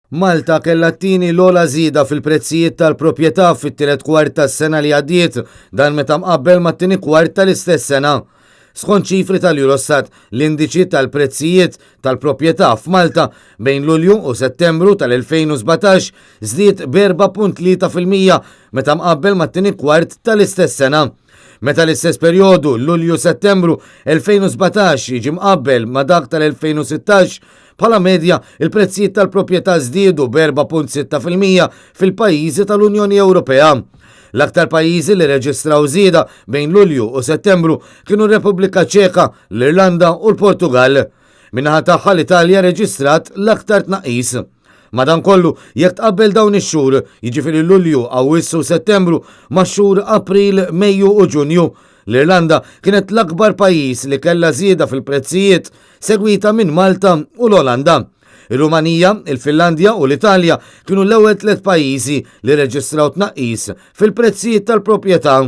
Malta kellha t-tieni l-ogħla żieda fil-prezzijiet tal-proprjetà fit-tielet kwart tas-sena li għaddiet, dan meta mqabbel mat-tieni kwart tal-istess sena. Skont ċifri tal-Eurostat, l-indiċi tal-prezzijiet tal-proprjetà f'Malta bejn Lulju u Settembru tal-2017 żdied b'4.3% meta mqabbel mat-tieni kwart tal-istess sena. Meta l-istess perjodu, Lulju-Settembru 2017 jiġi mqabbel ma' dak tal-2016, Bħala medja, il-prezzijiet tal-proprjetà żdiedu b'4.6% fil-pajjiżi tal-Unjoni Ewropea. L-aktar pajjiżi li rreġistraw żieda bejn Lulju u Settembru kienu r-Repubblika Ċeka, l-Irlanda u l-Portugall. Min-naħa tagħha l-Italja rreġistrat l-aktar tnaqqis. Madankollu, jekk tqabbel dawn ix-xhur, jiġifieri Lulju, Awwissu u Settembru, max-xhur April, Mejju u Ġunju, l-Irlanda kienet l-akbar pajjiż li kellha żieda fil-prezzijiet, segwita minn Malta u l-Olanda. Ir-Rumanija, il-Finlandja u l-Italja kienu l-ewwel tliet pajjiżi li rreġistraw tnaqqis fil-prezzijiet tal-proprjetà.